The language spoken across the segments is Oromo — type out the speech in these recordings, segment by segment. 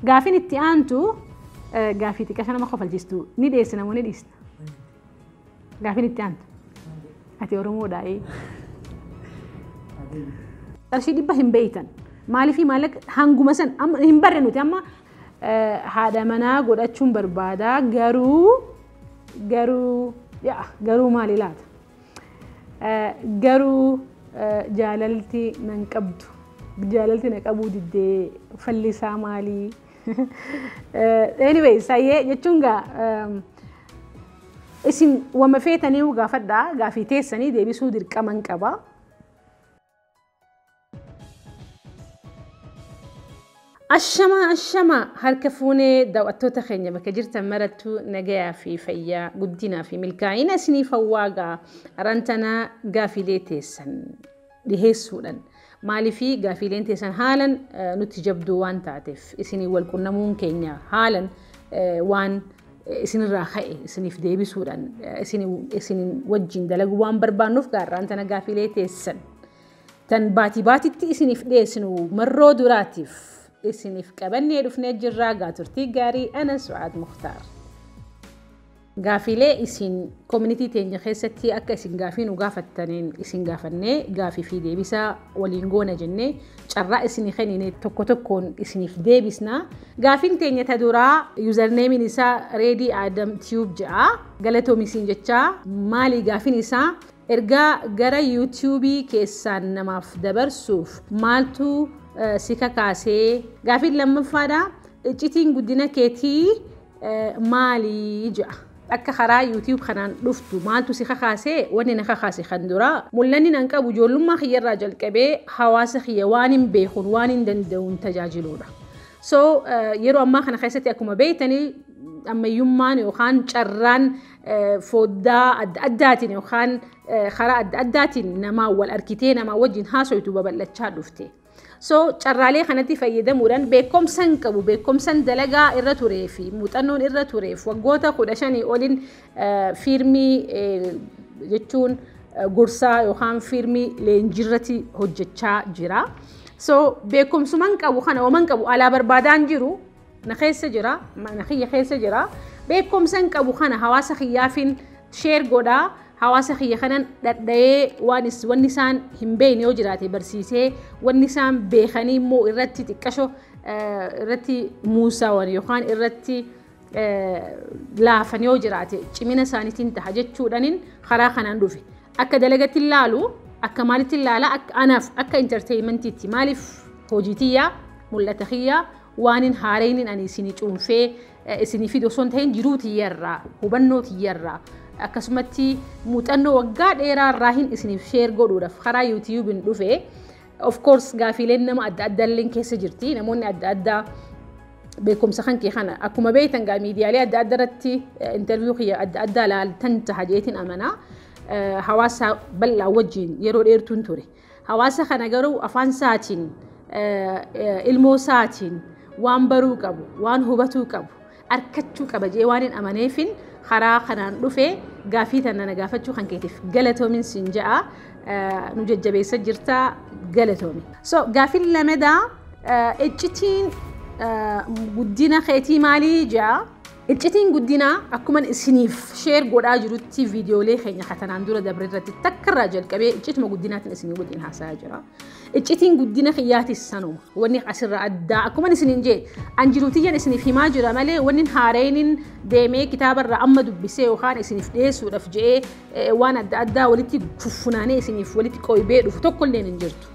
Gaafiin itti aantu gaafii xiqqaa nama kofalchiistu ni dhiyeessina moo ni dhiisna? Gaafiin itti aantu. Ati Oromoodhaa? Qarshii 100 hin beeytan. Maaliifii maallaqa hanguma san amma hin barre nuti amma haadha manaa godhachuun barbaada garuu yaa garuu maali laata? Garuu jaalalti nan qabdu. Jaalalti na qabuu diddee fallisaa maalii? Anyway, sayyee jechuun gaa isin wama feetanii gaafadhaa gaafii teessanii deebisuu dirqaman qaba. Ashama ashama harka fuunee daawwattoota keenya bakka jirtan marattu nagayaa fi fayyaa guddinaa fi milkaa'ina isiniif hawwaagaa arantanaa gaafiilee teessan dhiheessuudhaan maaliifii gaafiileen teessan haalan nutti jabduu waan taateef isinii wal qunnamuun keenya haalan waan isinirraa ka'e isiniif deebisuudhaan isin wajjin dalaguu waan barbaannuuf gaarraan tana gaafiilee teessan tan baatii baatitti isiniif dhiyeessinu marroo duraatiif isiniif qabannee dhufnee jirraa gaa turtii gaarii ana Su'aad Mukhtaar. Gaafiilee isin koominitii teenya keessatti akka isin gaafii nu gaafattaniin isin gaafannee gaafii fi deebisaa waliin goona jennee carraa isinii kennine tokko tokkoon isiniif deebisna. Gaafiin teenya ta duraa yuuzarneemiin isaa Reedii Adam Tiyuub jedha. Galatoomi isin jechaa maali gaafiin isaa ergaa gara yuutuubii keessaan namaaf dabarsuuf maaltu si kakaasee? Gaafiin lammaffaadha. Iccitiin guddina keetii maali jedha. Akka karaa YouTube kanaan dhuftu maaltu si kakaasee? Wanni na kakaase kan duraa mul'anni nan qabu ijoollummaa kiyyarraa jalqabee hawaasa kiyya waan hin beekuun waan hin danda'uun tajaajiluudha. So yeroo ammaa kana keessatti akkuma beektanii ammayyummaan yookaan carraan foddaa adda addaatiin yookaan karaa adda addaatiin namaa wal harkitee namaa wajjin haasoytu babal'achaa dhufte. So carraalee kanatti fayyadamuudhaan beekumsan qabu beekumsan dalagaa irra turee fi muuxannoon irra tureef waggoota 15 oliin fiirmii jechuun gorsaa yookaan fiirmii leenjiirratti hojjechaa jira. So beekumsuman qabu kana ooman qabu alaa barbaadaan jiru na keessa jira na kiyya keessa jira beekumsan qabu kana hawaasa kiyyaafin sheer godhaa. Hawaasa kiyya kanan dhadha'ee wanni isaan hin beekne yoo jiraate barsiisee wanni isaan beekanii immoo irratti xiqqasho irratti muusawan yookaan irratti laafan yoo jiraate cimina isaaniitiin taha jechuudhaniin karaa kanaan dhufe. Akka dalagatti ilaalu akka maalitti ilaala akka anaaf akka entertainmentiitti maaliif hojii tiyyaa mul'ata kiyyaa waan hin haareenin ani isinii cuunfee isinii fidu osoo hin ta'in jiruu tiyyarraa hubannoo tiyyarraa akkasumatti muuxannoo waggaa dheeraa irraa hin isiniif sheer godhuudhaaf karaa yuutiyuubiin dhufe. Of course gaafiileen nama adda addaa illee keessa jirti. Namoonni adda addaa beekumsa kan kee kana akkuma beektan gaa miidiyaalee adda addaa irratti intarviiyuu kiyya adda addaa laaltan taha jeetiin amanaa. Hawaasa bal'aa wajjin yeroo dheertuun ture. Hawaasa kana garuu afaan isaatiin ilmoo isaatiin waan baruu qabu waan hubatuu qabu arkachuu qaba jee waan hin amaneefin karaa kanaan dhufe gaafii tana na gaafachuu kan keetiif galatoomin siin ja'a nu jajjabeessa jirta galatoomi. So gaafiin lamadaa iccitiin guddina keetii maalii ja'a? Iccitiin guddinaa akkuma isiniif sheer godhaa jirutti viidiyoolee keenya katanaan dura dabre irratti takkarraa jalqabee iccituma guddinaatiin isinii wajjin haasa'aa jira. Iccitiin guddina kiyyaatis sanuma. Wanni asirraa addaa akkuma isiniin jee an jiruutiyyan isiniif himaa jira malee wanni haareenin deemee kitaabarraa amma dubbisee yookaan isiniif dhiyeessuudhaaf je'ee waan adda addaa walitti fuffunaanee isiniif walitti qoybee dhufu tokkolleen hin jirtu.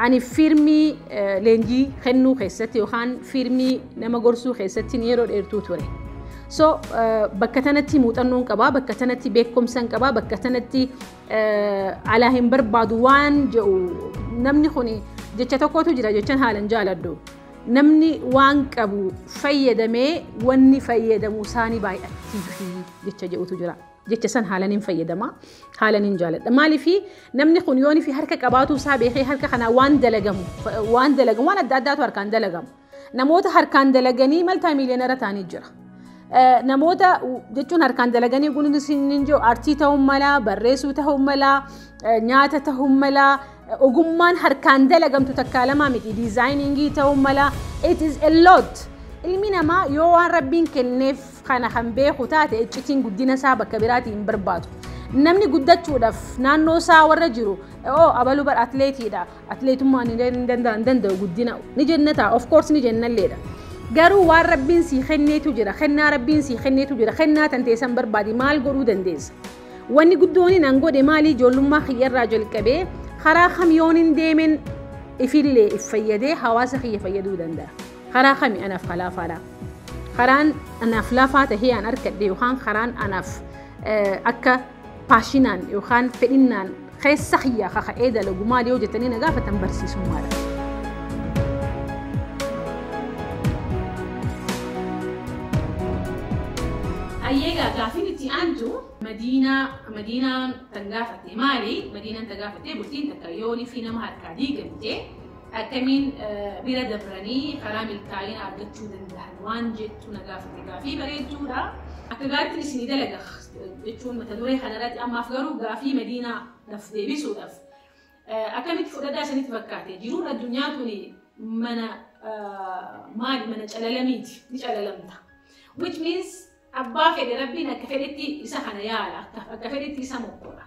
Ani fiirmii leenjii kennuu keessatti yookaan fiirmii nama gorsuu keessatti yeroo dheertuu ture. So bakka tanatti muuxannoon qabaa, bakka tanatti beekumsan qabaa, bakka tanatti alaa hin barbaadu waan jedhu namni kun jecha tokkotu jira jechan haalan jaaladhu. Namni waan qabu fayyadamee wanni fayyadamu isaanii baay'attii jecha jedhutu jira. Jecha san haalan hin fayyadama, haalan hin jaaladha. Maaliif namni kun yoon fi harka qabaatu isaa beekee harka kanaa waan dalagamu, waan dalagamu, waan adda addaatu harkaan dalagamu. Namoota harkaan dalaganii maltaa miiliyoonara ta'anii jira. Namoota jechuun harkaan dalaganii kunis hin jiru artii ta'uu mala, barreessuu ta'uu mala, nyaata ta'uu mala, Ogummaan harkaan dalagamtu takkaa lamaa miti. Designingii ta'uu mala. It is a lot. Ilmi namaa yoo waan Rabbiin kenneef kana kan beeku taate, iccitiin guddina isaa bakka biraatiin hin barbaadu. Namni guddachuudhaaf naannoo isaa warra jiru, "Oo, abaluu bar atleetiidha, atleetummaan hin danda'u guddina," ni jenna ta'a. Of course ni jennalleedha. Garuu waan Rabbiin sii kenneetu jira, kennaa Rabbiin sii kenneetu jira, kennaa tan teessan barbaadi, maal godhuu dandeessa? Wanni guddoon an godhe maali? Ijoollummaa kiyyarraa jalqabee karaa kam yoon hin deemen ifillee if fayyadee hawaasa kiyya fayyaduu danda'a? Karaa kami anaaf kalaafaadha? Karaan anaaf lafaa tahee an argadhe yookaan karaan anaaf akka passionaan yookaan fedhinnaan keessa kiyyaa kaka'ee dalagu maali yoo jettanii na gaafatan, barsiisummaadha. Ayyeegaa, gaafiin itti aantu Madiinaan tan gaafatte maali? Madiinaan tan gaafatte, bultiin takka yoonii fi nama harkaa diigamte akkamiin bira dabranii karaa milkaa'ina argachuu danda'an waan jettu na gaafate. Gaafii bareedduudha. Akka gaariitti isinii dalaga jechuun mata duree kanarratti ammaaf garuu gaafii Madiinaa naf deebisuudhaaf akkamitti fudhadhaa isinitti fakkaate? Jiruun addunyaa tuni mana maali, mana calalamiiti, ni calalamta. Which means abbaa fedhe Rabbiin akka fedhetti isa kana yaala, akka fedhetti isa mokkora.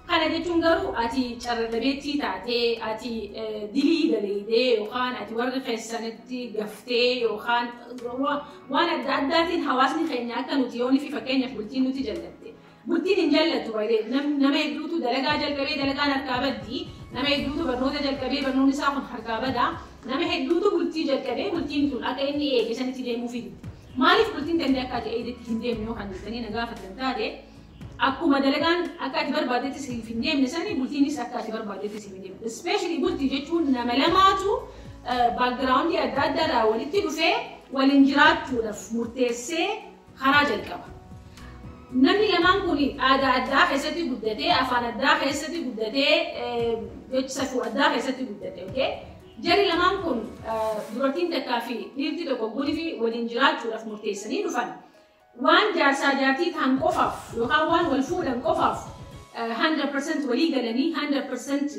Kana jechuun garuu ati carra dhabeettii taatee, ati dilii daleedee, yookaan ati warri keessanitti gaftee, yookaan waan adda addaatiin hawaasni keenya akka nuti yoonii fi fakkeenyaaf bultiin nuti jallatte. Bultiin hin jallattu baay'ee. Nama hedduutu dalagaa jalqabee dalagaan harkaa baddi. Nama hedduutu barnoota jalqabee barnoonni isaa kun harkaa bada. Nama hedduutu bultii jalqabee bultiin tun akka inni eege sanitti deemuu fidi. Maaliif bultiin danda'e akka ati eegetti hin deemne yoo kan jettanii na gaafatan taate, akkuma dalagaan akka ati barbaaddetti siif hin deemne sani bultiinis akka ati barbaaddetti siif hin deemne. Especially bultii jechuun nama lamaatu backgroundii adda addaarraa walitti dhufee waliin jiraachuudhaaf murteessee karaa jalqaba. Namni lamaan kun aadaa addaa keessatti guddatee, afaan addaa keessatti guddatee, safuu addaa keessatti guddate. Okay? Jarri lamaan kun, dubartiin takkaa fi dhiirti tokko, gulii fi waliin jiraachuudhaaf murteessanii dhufan. Waan jaarsaa jaartii ta'an qofaaf yookaan waan wal fuudhan qofaaf 100% walii galanii, 100%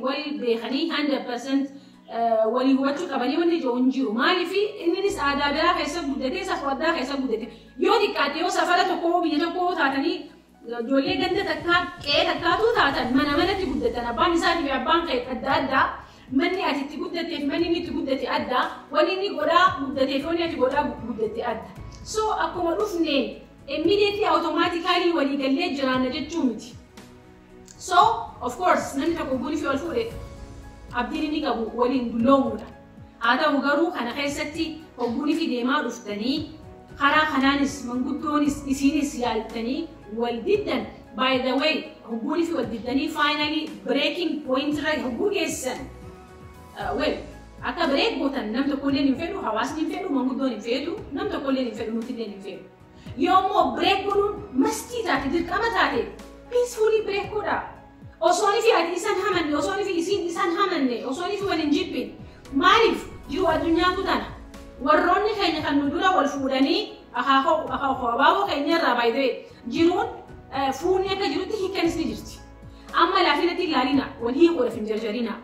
wal beekanii, 100% walii hubachuu qabanii wanni ijoo hin jiru. Maaliif? Inninis aadaa biraa keessa guddatee, safuu addaa keessa guddate. Yoo xiqqaate yoo safara tokko, biyya tokko taatanii, ijoollee ganda takkaa, qe'ee takkaatu taatan, mana manatti guddatan, abbaan isaatii fi abbaan kee adda addaa, manni ati itti guddatee fi manni inni itti guddate adda, wanni inni godhaa guddatee fi wanni ati godhaa guddatte adda. So akkuma dhufneen immediately automatically walii gallee jiraanna jechuu miti. So of course namni tokko gulii fi wal fuudhe abdiin inni qabu waliin dulloomuudha. Haa ta'u garuu kana keessatti hogguunii fi deemaa dhuftanii karaa kanaanis manguddoonis isinis yaaltanii wal diddan, by the way, hogguunii fi wal diddanii finally breaking point irra hogguu geessan, well, akka break gootan nam tokkollee hin fedhu, hawaasni hin fedhu, manguddoon hin fedhu, nam tokkollee hin fedhu, nutillee hin fedhu. Yoommoo break godhuun mustii taate, dirqama taate, peacefully break godhaa. Osoon fi ati isan hamanne, osoon fi isiin isan hamanne, osoon fi wal hin jibbin. Maaliif? Jiru addunyaatu tana. Warroonni keenya kan nu dura wal fuudhanii, akaakoo abaaboo keenya irraa, by the way, jiruun fuunni akka jirutti hiikkanis ni jirti. Amma laafinatti ilaalina, wal hiikuudhaaf hin jarjarina.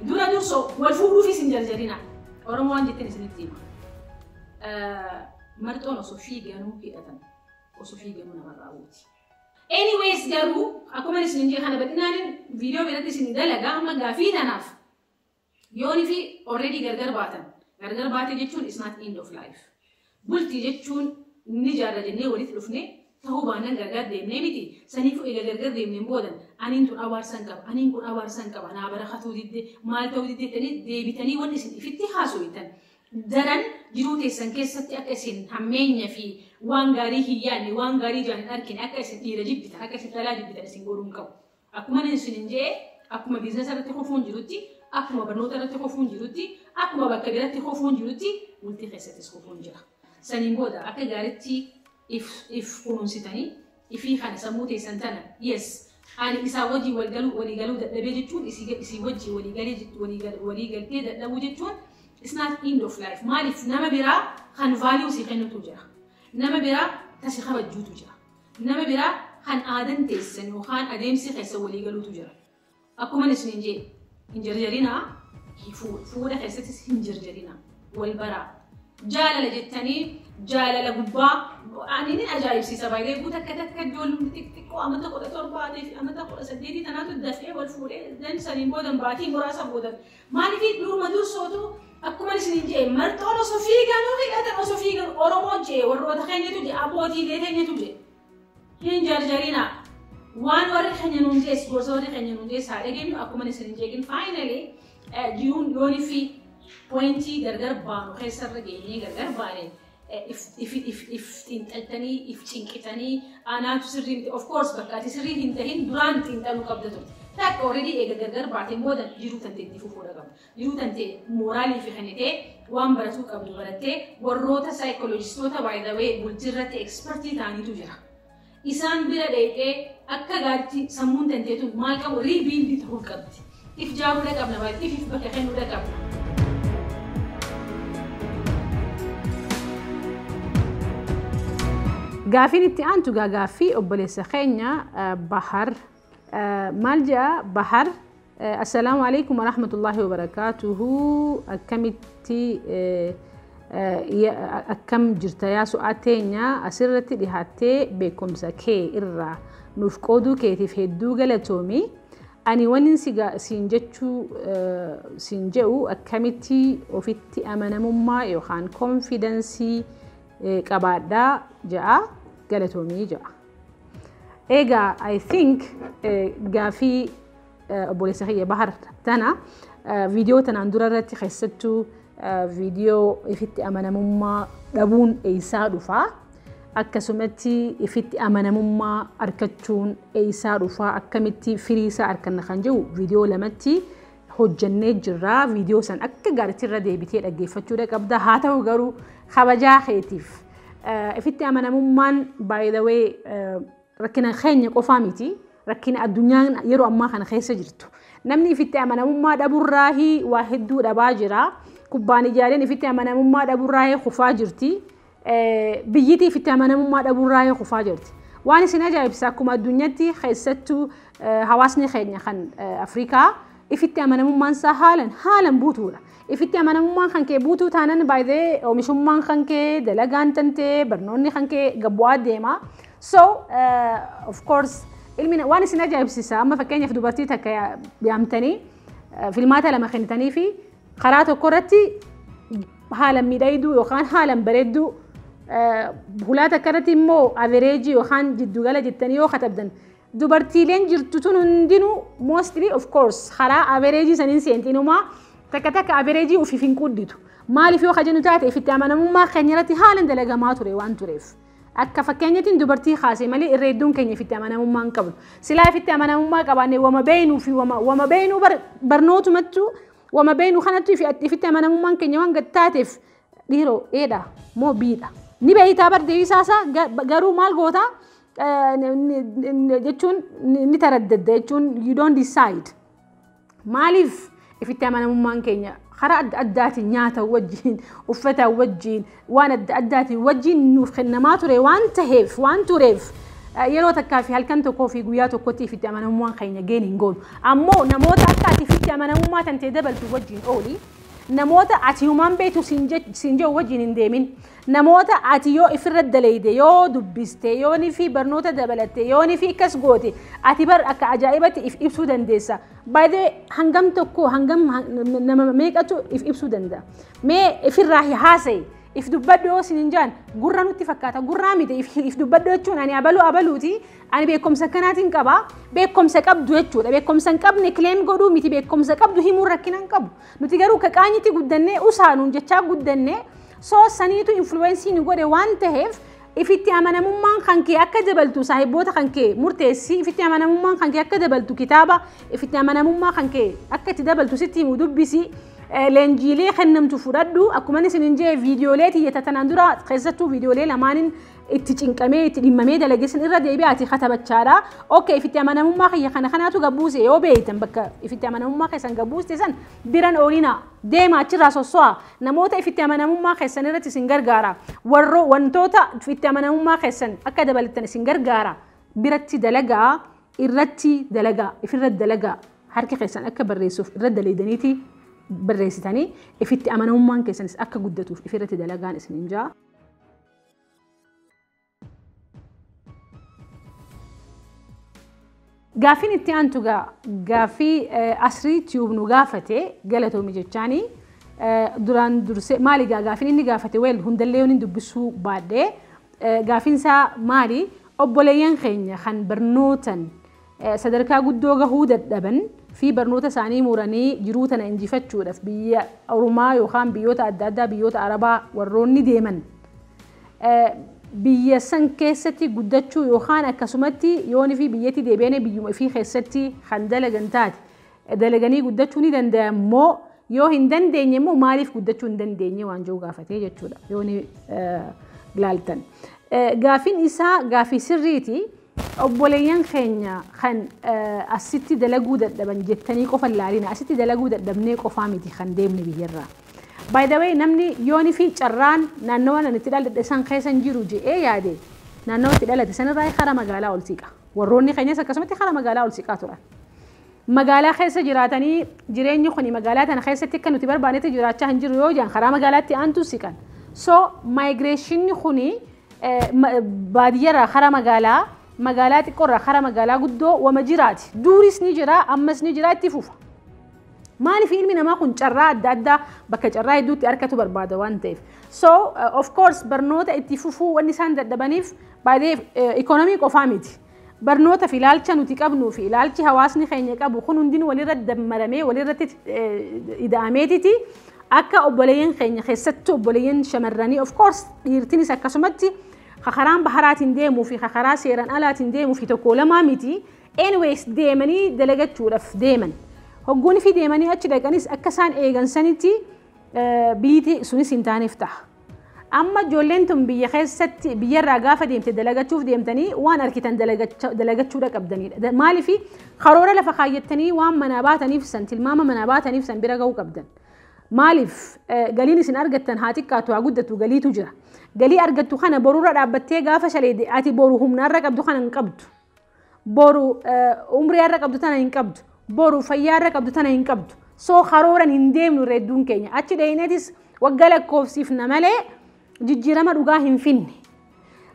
Dura dursoo wal fuudhuufis hin jarjarina. Oromoo waan jettan isinitti hima. Marxoon osoo fiiganuu hidhatan, osoo fiiganuu namarraa buuti. Anyways, garuu akkuma isin jedhe kana bal'inaan viidiyoo biratti isin dalaga. Amma gaafii tanaaf, yoonii fi already gargar baatan, gargar baate jechuun is not end of life. Bultii jechuun ni jaarra jennee walitti dhufne ta'uu baannaan gargar deemnee miti. Saniifuu egaa gargar deemneen boodan aniin tun abaarsan qaba, aniin kun abaarsan qaba, naa barakatuu didde, maal ta'uu didde jettanii deebitanii wanni isin ifitti haasoftan daran jiruu teessan keessatti akka isin hammeenya fi waan gaarii hin yaadne, waan gaarii ijaan hin argine, akka isin dhiira jibbitan, akka isin dhalaa jibbitan isin godhuu hin qabu. Akkuma inni isin hin jee, akkuma businessa irratti kufuun jirutti, akkuma barnoota irratti kufuun jirutti, akkuma bakka biratti kufuun jirutti, bultii keessattis kufuun jira. Saniin booda akka gaariitti if kunuunsitanii ifii kana sammuu teessan tana, yes, ani isaa wajjin wal galuu walii galuu dadhabee jechuun, isii wajjin walii galtee dadhabuu jechuun it's not end of life. Maaliif? Nama biraa kan value si kennutu jira. Nama biraa tasi kabajjuutu jira. Nama biraa kan aadan teessan yookaan adeemsi keessa walii galuutu jira. Akkuma isin jee hin jarjarinaa, fuudha keessattis hin jarjarinaa, wal baraa. Jaalala jettanii jaalala gubbaa ani ni ajaa'ibsiisa baay'ee guutuu takka takka ijoolleen xixiqqoo amata 17 fi amata 18 tanaatu dafee wal fuudhee dan saniin boodan baatii muraasa boodan maaliif duruma dursootu akkuma isin jee marxoon osoo fiiganuu hidhatan osoo fiigan Oromoon jee warroota keenyatu jee abbootiilee keenyatu jee hin jarjarinaa. Waan warri keenya nuun jees gorsa warri keenya nuun jees haa dhageenyu. Akkuma isin jeeqin finally jiruun yoonii fi pointii gargar baanu keessarra geenyee gargar baane if xiinxaltanii if cinqitanii anaatu sirrii miti. Of course bakka ati sirrii hin tahin duraan xiinxaluu qabda turte. Takka already eega gargar baateen booda jiruu tantee itti fufuudha qabda. Jiruu tantee mooraalii fi kennitee waan baratuu qabdu barattee warroota saayikolojistoota by the way bultiirratti ekspertii ta'aniitu jira. Isaan bira dheedhee akka gaariitti sammuun tanteetu maal qabu rebuild ta'uu qabdi. If jaaruudha qabna baay'ee if bakka kennuudha qabna. Gaafiin itti aantu gaaffii obboleessa keenya Bahar maal jedha Bahar assalaamu alaikum warahmatullaahi wabarakaatuhu akkamitti akkam jirta yaa su'aa teenya asirratti dhihaattee beekumsa kee irraa nuuf qooduu keetiif hedduu galatoomi. Ani wanni siin jechuu siin jedhu akkamitti ofitti amanamummaa yookaan konfidensii qabaadhaa jedha galatoomii jedha. Egaa I think gaafii obboleessa kiyya Bahar tana viidiyoo tanaan dura irratti keessattuu viidiyoo ifitti amanamummaa dhabuun eessaa dhufaa akkasumatti ifitti amanamummaa argachuun eessaa dhufaa akkamitti firii isaa arganna kan jiru viidiyoo lamatti hojjannee jirra. Viidiyoo san akka gaariitti irra deebitee dhaggeeffachuudha qabda. Haa ta'u garuu kabajaa keetiif ifitti amanamummaan by the way rakkina keenya qofaa miti, rakkina addunyaan yeroo ammaa kana keessa jirtu. Namni ifitti amanamummaa dhaburraahii waa hedduu dhabaa jira. Kubbaan ijaaleen ifitti amanamummaa dhaburraahii kufaa jirti. Biyyittii ifitti amanamummaa dhaburraahii kufaa jirti. Waan isin ajaa'ibsa akkuma addunyaatti keessattuu hawaasni keenya kan Afrikaa ifitti amanamummaan isaa haalan buutuudha. Ifitti amanamummaan kan kee buutuu taanan baay'ee oomishummaan kan kee dalagaan tantee barnoonni kan kee gabbu'aa deema. So of course ilmi waan isin ajaa'ibsiisa amma fakkeenyaaf dubartii takka yaamtanii filmaata lama kennitanii fi karaa tokko irratti haalan miidhagduu yookaan haalan bareedduu hulaa takka irratti immoo avereejii yookaan jiddugala jettanii yoo katabdan dubartiileen jirtu tun hundinuu mostly of course karaa avereejii saniin seentinumaa takka takka avereejii ofiif hin qudditu. Maaliif yoo kajennu taate ifitti amanamummaa keenya irratti haalan dalagamaa ture waan tureef. Akka fakkeenyatiin dubartii kaasee malee irra hedduun keenya ifitti amanamummaa hin qabnu. Silaa ifitti amanamummaa qabaanne wama beeynuu fi wama beeynuu barnootumattuu wama beeynuu kanattu ifitti amanamummaan keenya waan gad taateef dhiiroo eedha moo biidha. Ni beeytaa bar deebisaasaa garuu maal gootaa jechuun ni taraddadda jechuun you don't decide. Maaliif ifitti amanamummaan keenya karaa adda addaatiin nyaata wajjin uffata wajjin waan adda addaatiin wajjin nuuf kennamaa ture waan taheef waan tureef yeroo takkaa fi halkan tokkoo fi guyyaa tokkotti ifitti amanamummaan keenya geen hin goonu. Ammoo namoota akka ati ifitti amanamummaa tantee dabaltu wajjin ooli. Namoota ati humaan beektu siin jedhu wajjin hin deemin. Namoota ati yoo ifirra daleyde yoo dubbiste yoo ni fi barnoota dabalatte yoo ni fi akkas goote ati bar akka ajaa'ibatti if ibsuu dandeessa. By the way hangam tokko hangam nama meeqatu if ibsuu danda'a. Mee ifirraa haasa'i. If dubbadhu yoo isin hin jaan gurra nutti fakkaata gurraa miti if dubbadhu jechuun ani abaluu abaluuti ani beekumsa kanaatiin qaba beekumsa qabdu jechuudha beekumsa hin qabne claim godhuu miti beekumsa qabdu himuu rakkina hin qabu nuti garuu ka qaanyitti guddannee usaanuun jechaa guddannee soo saniitu influensii nu godhe waan taheef ifitti amanamummaan kan kee akka dabaltu saahiboota kan kee murteessi ifitti amanamummaan kan kee akka dabaltu kitaaba ifitti amanamummaa kan kee akka itti dabaltu sitti himu dubbisi. Leenjiilee kennamtu fudhadhu akkuma isin hin jee viidiyoolee tiyyata tanaan dura keessattuu viidiyoolee lamaaniin itti cinqamee itti dhimmamee dalageessan irra deebi'aati katabachaadha. Okay ifitti amanamummaa kiyya kana kanaatu gabbuuse yoo beeytan bakka ifitti amanamummaa keessan gabbuuste san biran oolina deema achirraa sosso'a namoota ifitti amanamummaa keessan irratti isin gargaara warroo wantoota ifitti amanamummaa keessan akka dabalattan isin gargaara biratti dalagaa irratti dalagaa ifirra dalagaa. Harki keessan akka barreessuuf irra daleedaniiti barreessitanii ifitti amanamummaan keessanis akka guddatuuf ifirratti dalagaan isiniin jaa. Gaaffiin itti aantu gaaffii Asrii Tube nu gaafate, galatoomi jechaanii. Duraan dursee maali gaaffiin inni gaafate? Well, hundallee yoon dubbisuu baadhee, gaaffiin isaa maali? Obboleeyyan keenya kan barnootan sadarkaa guddoo gahuu dadhaban fi barnoota isaanii muranii jiruu tana injifachuudhaaf biyya Oromaa yookaan biyyoota adda addaa, biyyoota Arabaa warroonni deeman, biyya san keessatti guddachuu yookaan akkasumatti yoonii fi biyyatti deebi'anii biyyuma ifii keessatti kan dalagan taate dalaganii guddachuu ni danda'ammoo, yoo hin dandeenye immoo maaliif guddachuu hin dandeenye waan jiru gaafatee jechuudha yooni ilaaltan. Gaaffiin isaa gaaffii sirriiti. Obboleeyyan keenya kan asitti dalaguu dadhaban jettanii qofa ilaalina, asitti dalaguu dadhabnee qofaa miti kan deemne biyyarraa. By the way, namni yooni fi carraan naannawa nan itti dhaladhe san keessa hin jiru je'ee yaade, naannawa itti dhalate sanirraa karaa magaalaa ol siqa. Warroonni keenyas akkasumatti karaa magaalaa ol siqaa turan. Magaalaa keessa jiraatanii jireenyi kuni magaalaa tana keessatti akka nuti barbaannetti jiraachaa hin jiru yoo jedhan, karaa magaalaatti aantu siqan. So migration kuni baadiyyaarraa karaa magaalaa, magaalaa xiqqoorraa karaa magaalaa guddoo wama jiraati. Duris ni jira, ammas ni jira, itti fufa. Maaliif? Ilmi namaa kun carraa adda addaa bakka carraa hedduutti argatu barbaada waan ta'eef. So of course, barnoota itti fufuu wanni isaan dadhabaniif baay'ee ikoonomii qofaa miti. Barnoota fi ilaalcha nuti qabnuu fi ilaalchi hawaasni keenya qabu kun hundinuu walirra dammaramee, walirratti ida'ameetiti akka obboleeyyan keenya, keessattuu obboleeyyan shamarranii, of course dhiirtinis akkasumatti, kakaraan baharaatiin deemuu fi kakaraa seeraan alaatiin deemuu fi tokko lamaa miti. Anyways, deemanii dalagachuudhaaf deeman. Hogguun fi deemanii achi dhaqanis akka isaan eegan sanitti biyyiti sunis hin taaneef ta'a. Amma ijoolleen tun biyya keessatti biyyarraa gaafa deemte dalagachuuf deemtanii waan argitan dalagachuudha qabdanidha. Maaliif? Karoora lafa kaayyattanii waan manaa baataniif san, tilmaama manaa baataniif san bira gahuu qabdan. Maaliif? Galiin isin argattan haa xiqqaatu haa guddatu, galiitu jira. Galii argattu kana borurra dhaabbattee gaafa shaleede, ati boru humnaarra qabdu kana hin qabdu. Boru umriyaarra qabdu tana hin qabdu. Boru fayyaarra qabdu tana hin qabdu. So karooran hin deemnu hedduun keenya. Achi dhahineetis waggaa lakkoofsiifna malee jijjiirama dhugaa hin finne.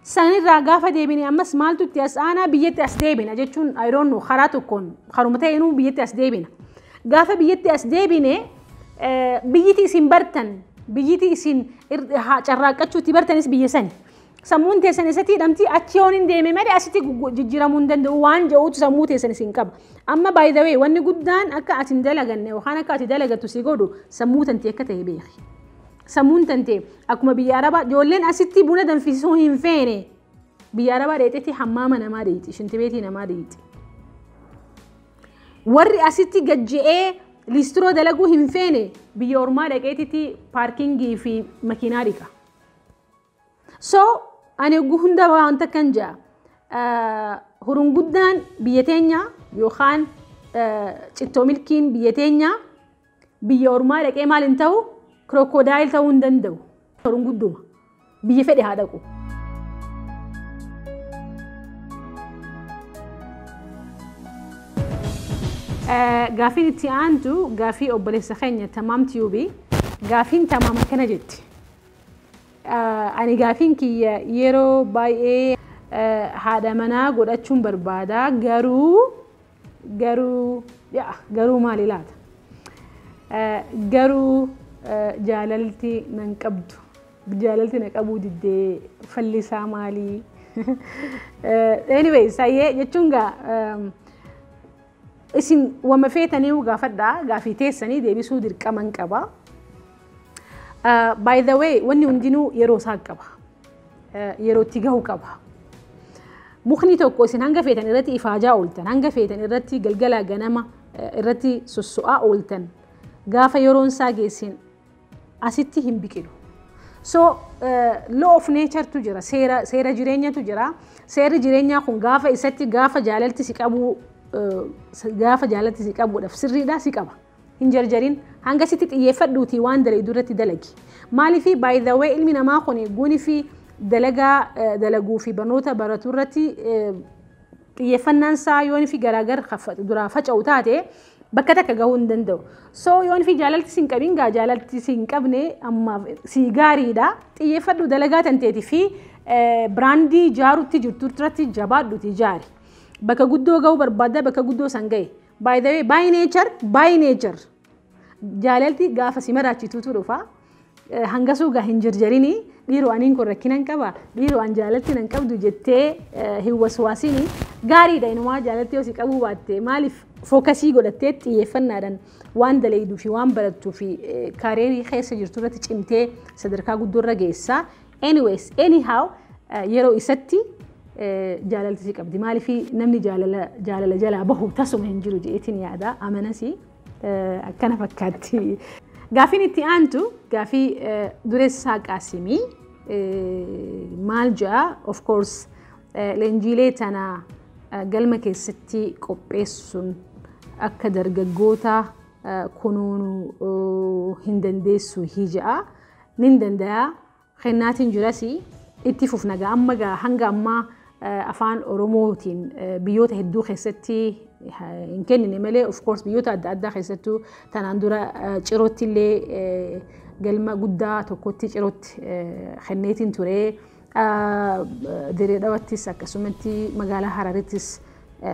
Sanirraa gaafa deebine ammas maaltu itti as aanaa? Biyyatti as deebina jechuun, I don't know, karaa tokkoon karuma ta'eenuu biyyatti as deebina. Gaafa biyyatti as deebine, biyyiti isin bartan, biyyiti isin carraaqqachuutti bartanis biyya sani. Sammuun teessan isatti hidhamti, achi yoon hin deeme malee asitti jijjiiramuu hin danda'u waan jedhuutu sammuu teessan isin qaba. Amma by the way, wanni guddaan akka ati hin dalaganne yookaan akka ati dalagattu si godhu sammuu tantee akka ta'e beeki. Sammuun tantee akkuma biyya Arabaa ijoolleen asitti buna danfisuu hin feene biyya Arabaa dheexetti hammaama namaa dheexi, shintibeetii namaa dheexi. Warri asitti gajje'ee liistiroo dalaguu hin feene biyya ormaa dhaqeetitti parkingii fi makiinaa dhiqa. So ani hunda waan takkan ja'a. Hurunguddaan biyya teenya yookaan cittoo milkiin biyya teenya biyya ormaa dhaqee maal hin ta'u? Crocodile ta'uu hin danda'u. Hurungudduma biyya fedhe haa dhaqu. Gaafiin itti aantu gaafii obboleessa keenya Tamaam Tube. Gaafiin Tamaam akkana jetti. Ani gaafiin kiyya yeroo baay'ee haadha manaa godhachuun barbaada, garuu maali laata? Garuu jaalalti nan qabdu. Jaalalti na qabuu diddee, fallisaa maalii? Anyway, sayyee jechuun gaa isin wama feetanii gaafadhaa, gaafii teessanii deebisuu dirqaman qaba. By the way, wanni hundinuu yeroo isaa qaba. Yeroo itti gahu qaba. Mukni tokko isin hanga feetan irratti ifaajaa ooltan, hanga feetan irratti galgalaa ganama irratti sosso'aa ooltan, gaafa yeroon isaa geessin asitti hin biqilu. So law of nature tu jira, seera jireenyatu jira. Seerri jireenyaa kun gaafa isatti gaafa jaalalti si qabuudhaaf sirriidha si qaba. Hin jarjarin, hanga sitti xiyyeeffadhuutii waan dalagdu irratti dalagi. Maaliif? By the way, ilmi namaa kun guni fi dalagaa dalaguu fi barnoota baratu irratti xiyyeeffannaan isaa yoon fi garaagar duraa faca'u taate Bakka takka gahuu hin danda'u. So yoon fi jaalalti siin qabin gaa jaalalti siin qabne amma si gaariidha. Xiyyeeffadhu dalagaa tanteetii fi brandii ijaaruutti jirtu irratti jabaadhuti ijaari. Bakka guddoo gahuu barbaadda, bakka guddoo san gahe. By the way, by nature jaalalti gaafa si maraachituutu dhufa. Hangasuu gaa hin jirjarini, dhiiroo aniin kun rakkina hin qaba, dhiiroo an jaalalti nan qabdu jettee hin waswaasini. Gaariidha, inumaa jaalalti yoo si qabuu baatte, maaliif focusii godhattee xiyyeeffannaadhaan waan dalayduu fi waan barattuu fi careerii keessa jirtu irratti cimtee sadarkaa guddoo irra geessaa. Anyways, anyhow, yeroo isatti jaalalti si qabdi. Maaliif namni jaalala jalaa bahu tasuma hin jiru jeetiin yaada, amanasii akkana fakkaatti. Gaafiin itti aantu gaafii Dureessaa Qaasimii maal ja'a? Of course, leenjiilee tana galma keessatti qopheessuun akka dargaggoota kunuunuu hin dandeessu hija'a. Nin danda'a, kennaatiin jiras, itti fufna gaa. Amma gaa hanga ammaa afaan Oromootiin biyyoota hedduu keessatti hin kennine malee, of course, biyyoota adda addaa keessattuu tanaan dura Cirootti illee galma guddaa tokkotti Cirootti kenneetiin ture. Diree Dhawattis akkasumatti, magaalaa Hararittis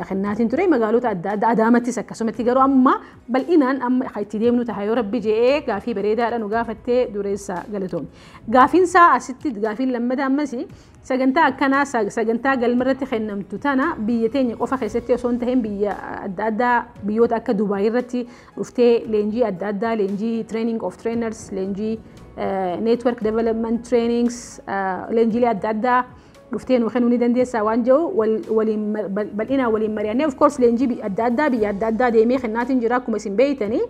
kennaatiin ture, magaalota adda addaa Adaamattis akkasumatti. Garuu amma bal'inaan amma itti deemnu ta'a yoo Rabbi je'ee. Gaafii bareedaadha nu gaafattee, Dureessa, galatoomi. Gaafiinsaa asitti gaafiin lammataa ammas sagantaa akkanaa, sagantaa galmarratti kennamtu tana biyya teenya qofa keessatti osoo hin tahin biyya adda addaa, biyyoota akka Dubaay irratti dhuftee leenjii adda addaa, leenjii training of trainers, leenjii network development trainings, leenjiilee adda addaa dhuftee nu kennuu ni dandeessaa waan jiru waliin bal'inaan waliin mari'annee. Of course, leenjii adda addaa biyya adda addaa deemee kennaatiin jira, akkuma isin beeytanii,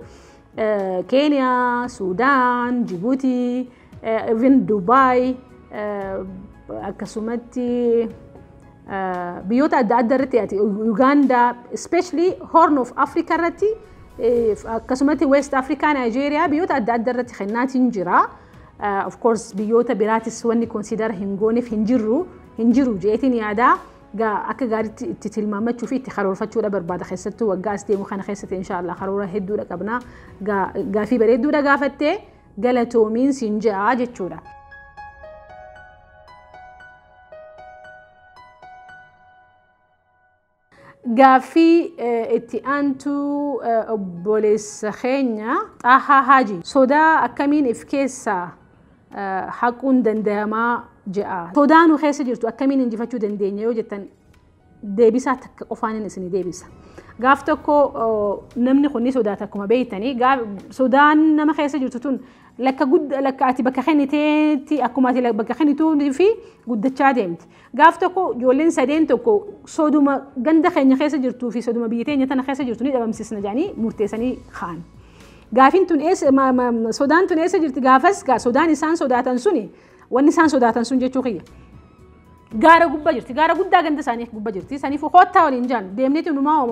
Keeniyaa, Suudaan, Jibuutii, even Dubaay, akkasumatti biyyoota adda addaa irratti ati Uganda, especially Horn of Africa irratti, akkasumatti West Africa, Nigeria, biyyoota adda addaa irratti kennaatiin jira. Of course, biyyoota biraatis wanni consider hin gooneef hin jiru jeetiin yaadaa. Akka gaariitti itti tilmaamachuu fi itti karoorfachuudha barbaada, keessattuu waggaa as deemu kana keessatti, inshaallah, karoora hedduudha qabna. Gaafii bareedduudha gaafattee, galatoomiin siin ja'a jechuudha. Gaaffii itti aantu obboleessa keenya Xaahaa Haaji sodaa akkamiin if keessaa haquun danda'amaa je'a. Sodaa nu keessa jirtu akkamiin injifachuu dandeenya yoo jettan, deebisaa takka qofaan isinii deebisa. Gaaf tokko namni kun ni sodaata akkuma beektanii. Sodaan nama keessa jirtu tun lakka guddaa lakka ati bakka kenniteetti, akkuma ati bakka kennituu fi guddachaa deemti. Gaaf tokko ijoolleen sadeen tokko soduma ganda keenya keessa jirtuu fi soduma biyya teenya tana keessa jirtu ni dhabamsiisna jedhanii murteessanii ka'an. Gaafiin tun eessa, sodaan tun eessa jirti gaafas? Sodaan isaan sodaatan suni, wanni isaan sodaatan sun jechuu kiyya. Gaara gubbaa jirti, gaara guddaa ganda isaanii gubbaa jirti. Saniifuu kottaa waliin jaan, deemneeti numaa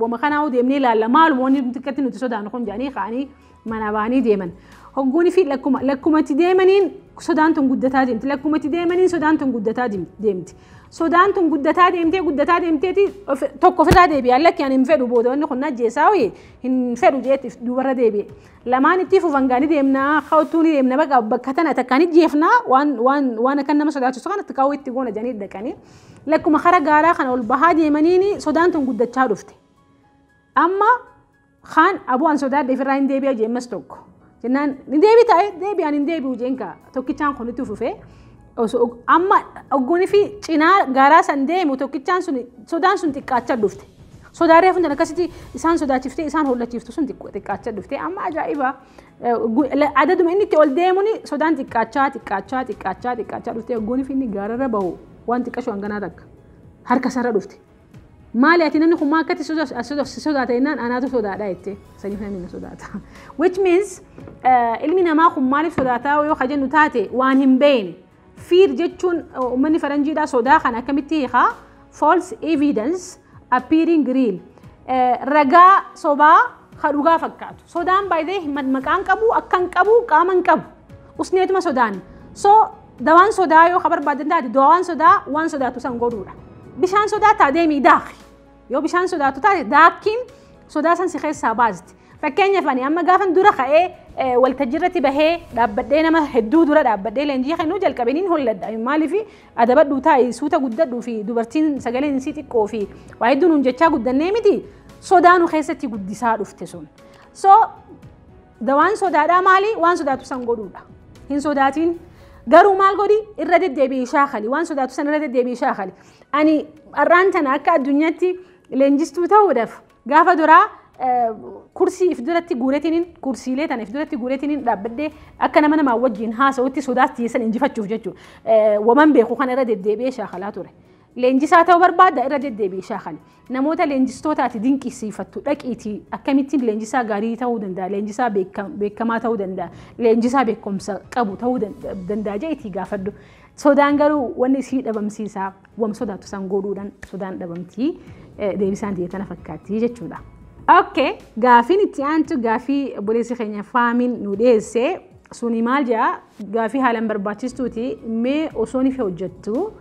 wama kanaa deemnee ilaalla, maaluma wanni xiqqatti nuti sodaannu kun jedhanii ka'anii mana baanii deeman. Hogguuni fi lakkumatti deemaniin sodaan tun guddataa deemti. Lakkumatti deemaniin sodaan tun guddataa deemti. Sodaan tun guddataa deemtee guddataa deemteeti tokko ofirraa deebi'a. Lakki, ani hin fedhu, booda wanni kun ajjeesaa hoyi, hin fedhu jeetti duubarra deebi'e. Lamaan itti fufan, gaanii deemnaa, ka'utuu ni deemna, bakka bakka tana takkaan ijjeefnaa, waan akka nama sodaachisu kanatti kaa'uu itti goona jedhanii dhaqanii. Lakkuma kara gaaraa kana ol bahaa deemaniini sodaan tun guddachaa dhufte. Amma kaan aboo an sodaadhe, ofirraa hin deebi'a jeemmas tokko. Jennaan ni deebi ta'e, deebi'aan hin deebi'u jeen kaa tokkichaan kun itti fufee. Amma ogguunii fi cinaa gaaraa san deemu tokkichaan sun sodaan sun xiqqaachaa dhufte. Sodaa reefu akkasitti isaan sodaachiftee isaan hollachiiftu sun xiqqaachaa dhufte. Amma ajaa'iba, adaduma inni itti ol deemuun sodaan xiqqaachaa xiqqaachaa xiqqaachaa xiqqaachaa dhufte. Ogguunii fi inni gaararra bahu waan xiqqashu hanganaa takka harka isaarra dhufte. Maali ati, namni kun maa akkatti si sodaata jennaan, anaatu sodaadha jettee, saniif namni na sodaata. Which means ilmi namaa kun maaliif sodaataa yoo kajennu taate, waan hin beekne. Fear jechuun uummanni faranjiidhaa sodaa kana akkamitti hiikaa? False evidence appearing real. Ragaa sobaa ka dhugaa fakkaatu. Sodaan baay'ee maqaan qabu, akka hin qabu, qaama hin qabu. Usneetuma sodaan. So dawaan sodaa yoo ka barbaadan taate, dawaan sodaa waan sodaatu san godhuudha. Bishaan sodaataa, deemii daaki. Yoo bishaan sodaatu taate, daakkiin Sodaa san si keessaa baasti. Fakkeenyaaf ani amma gaafan dura ka'ee waltajjiirratti bahee dhaabbadhee nama hedduu dura dhaabbadhee leenjii kennuu jalqabaniin holladha. Maaliif adabadhuu taa'i suuta guddadhuu fi dubartiin sagaleen isii xiqqoo fi waa hedduu nuun jechaa guddannee miti sodaa nu keessatti guddisaa dhufte sun. So dawaan sodaadhaa maali? Waan sodaatu san godhuudha. Hin sodaatiin. Garuu maal godhi irra deddeebi'ee shaakali. Waan sodaatu san irra deddeebi'ee shaakali. Ani har'aan tana akka addunyaatti leenjistuu ta'uudhaaf gaafa duraa kursii if duratti guureetiniin kursiilee tana if duratti guureetiniin dhaabbadhee akka nama namaa wajjin haasa'utti sodaatti san injifachuuf jechuudha. Waman beeku kana irra deddeebi'ee shaakalaa ture. Leenjisaa ta'uu barbaadda irra deddeebi'ee shaakali. Namoota leenjistootaati dinqisiifattu dhaqiitii akkamittiin leenjisaa gaarii ta'uu danda'a, leenjisaa beekamaa ta'uu danda'a, leenjisaa beekumsa qabu ta'uu danda'a jedhiitii gaafadhu. Sodaan garuu wanni isii dhabamsiisaa wam sodaatu san godhuudhaan sodaan dhabamtii deebisaan ta'e tana fakkaatti jechuudha. Okay, gaafiin itti aantu gaafii obboleessi keenya Faamiin nu dhiyeesse suni maal jedha gaafii haalaan barbaachistuuti mee osoo ni hojjettu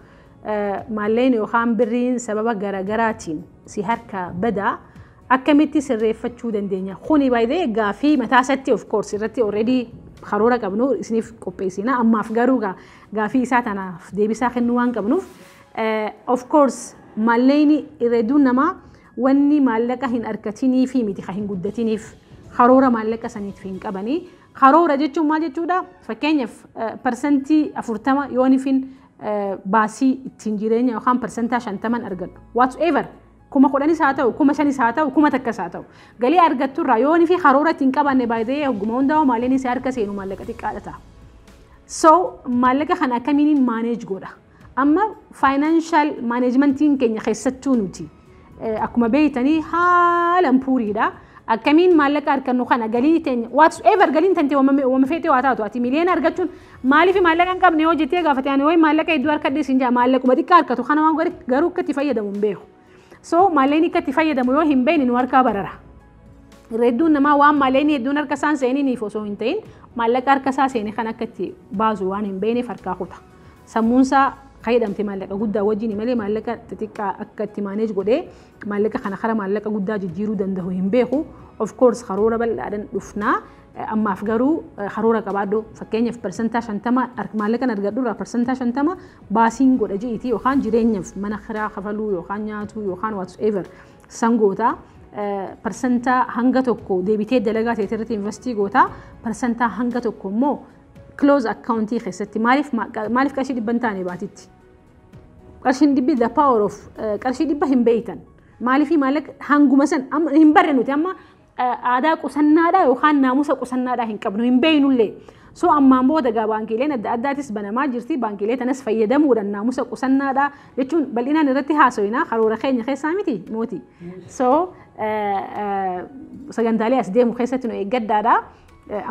maallaqni yookaan birriin sababa garaagaraatiin si harka badaa akkamitti sirreeffachuu dandeenya. Kuni baay'ee gaafii mataa isaatti of course irratti already karoora qabnu isiniif qopheessina ammaaf garuu gaafii isaa tanaaf deebisaa kennuu waan qabnuuf of course maallaqni irra hedduun namaa wanni maallaqa hin argatiniif miti kan hin guddatiniif karoora maallaqa saniif hin qabanii. Karoora jechuun maal jechuudha? Fakkeenyaaf 40% yoonifin baasii ittiin jireenya yookaan 50% argadhu. Whatsoever 10,000 haa ta'u, 5,000 haa ta'u, 1,000 haa ta'u. Galii argatturraa yoonifi karoora ittiin qabanne baay'ee hogguma hundaa'u maallaqni si harka seenu maallaqa xiqqaadha ta'a. So maallaqa kana akkamiin manage godha? Amma financial managementiin keenya keessattuu nuti akkuma beeytanii haalaan pooriidha. Akkamiin maallaqa argannu kana galii teenya whatsoever galiin tante wama feetee waa taatu ati miliyoona argachuun maaliif maallaqa hin qabne hojjettee jettee gaafate ani wayi maallaqa hedduu harkadhee siin jaa maallaquma xiqqaa harkatu kana waan garuu akka itti fayyadamu hin beeku. So maallaqni akka itti fayyadamu yoo hin beekne nu harkaa barara. Irra hedduun namaa waan maallaqni hedduun harka isaan seeniiniif osoo hin ta'in maallaqa harka isaa seene kan akka itti baasu waan hin beekneef harkaa kuta. Sammuunsaa fayyadamte maallaqa guddaa wajjin malee maallaqa xixiqqaa akka itti manage godhee maallaqa kana kara maallaqa guddaa jijjiiruu danda'u hin beeku. Of course karoora bal'aadhaan dhufnaa ammaaf garuu karoora qabaadhu fakkeenyaaf 50% maallaqa argadhu irraa 50% baasiin godha ji'itii yookaan jireenyaaf mana kiraa kafaluu yookaan nyaatuu yookaan whatsoever san gootaa 1% deebitee dalagaa ta'e irratti investii gootaa 1% immoo close accountii keessatti maaliif qarshii 100 taane baatitti qarshiin dhibbi the power of qarshii 100 hin beeytan maaliif maallaqa hanguma san hin barre nuti amma aadaa qusannaadhaa yookaan naamusa qusannaadhaa hin qabnu hin beeynullee. So ammaan booda gaa baankiileen adda addaatis banamaa jirti baankiilee tanas fayyadamuudhaan naamusa qusannaadhaa jechuun bal'inaan irratti haasofnaa karoora keenya keessaa miti mooti. So sagantaalee as deemu keessatti nu eeggaddaadha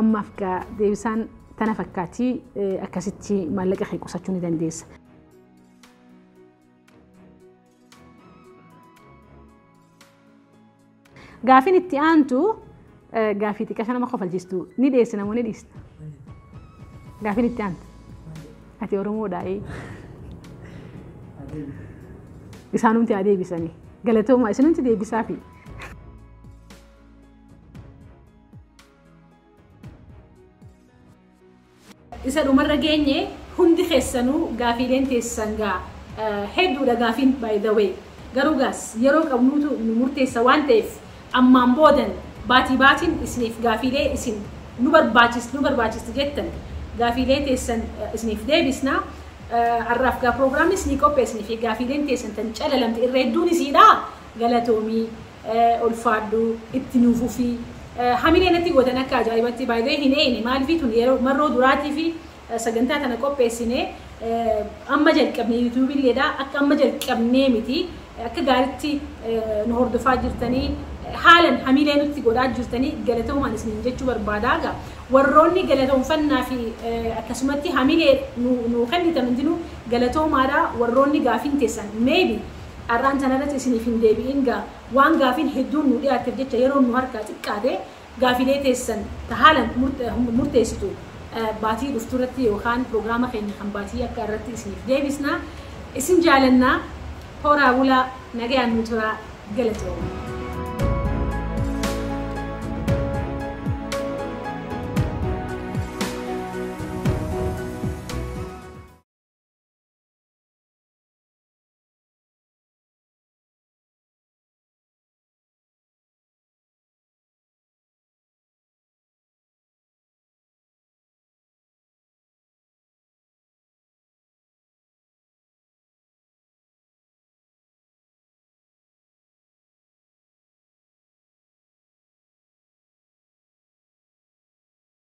ammaaf gaa deebisaan tana fakkaatii akkasitti maallaqa kee qusachuu ni dandeessa. Gaafiin itti aantu gaafii xiqqaa nama kofalchiistu ni dhiyeessina moo ni dhiisna? Gaafiin itti aantu. Ati Oromoodhaa? Isaanumti haa deebisanii. Galatoomaa isinumti deebisaafi. Isa dhumarra geenye hundi keessanuu gaafiileen teessan gaa hedduudha gaafiin by the way. Garuu gaas yeroo qabnuutu nu murteessa waan ta'eef ammaan boodan baatii baatiin isiniif gaafiilee isin nu barbaachisti jettan gaafiilee teessan isiniif deebisna. Har'aaf gaa piroogiraamni isinii qopheessinii fi gaafiileen teessan tan calalamte irra hedduun isiidha. Galatoomii ulfaadhuu itti nuufuu fi hamilee natti gootan akka ajaa'ibatti baay'ee hin eeyne maaliif tun yeroo marroo duraatii fi sagantaa tana qopheessine amma jalqabne yuutuubiilleedha akka amma jalqabnee miti akka gaariitti nu hordofaa jirtanii haalan hamilee nutti godhaa jirtanii galatoomaan isiniin jechuu barbaadaa gaa warroonni galatoonfannaa fi akkasumatti hamilee nu kennitan hundinuu galatoomaadha warroonni gaafiin teessan maybe arraan sanarratti isiniif hin deebi'in gaa waan gaafiin hedduun nu dhiyaatteef jecha yeroo nu harkaa xiqqaate gaafilee teessan haalan murteessitu baatii dhufturratti yookaan piroogiraama keenya kan baatii akka irratti isiniif deebisna isin jaalannaa horaa bulaa nagayaan nu turaa galatooma.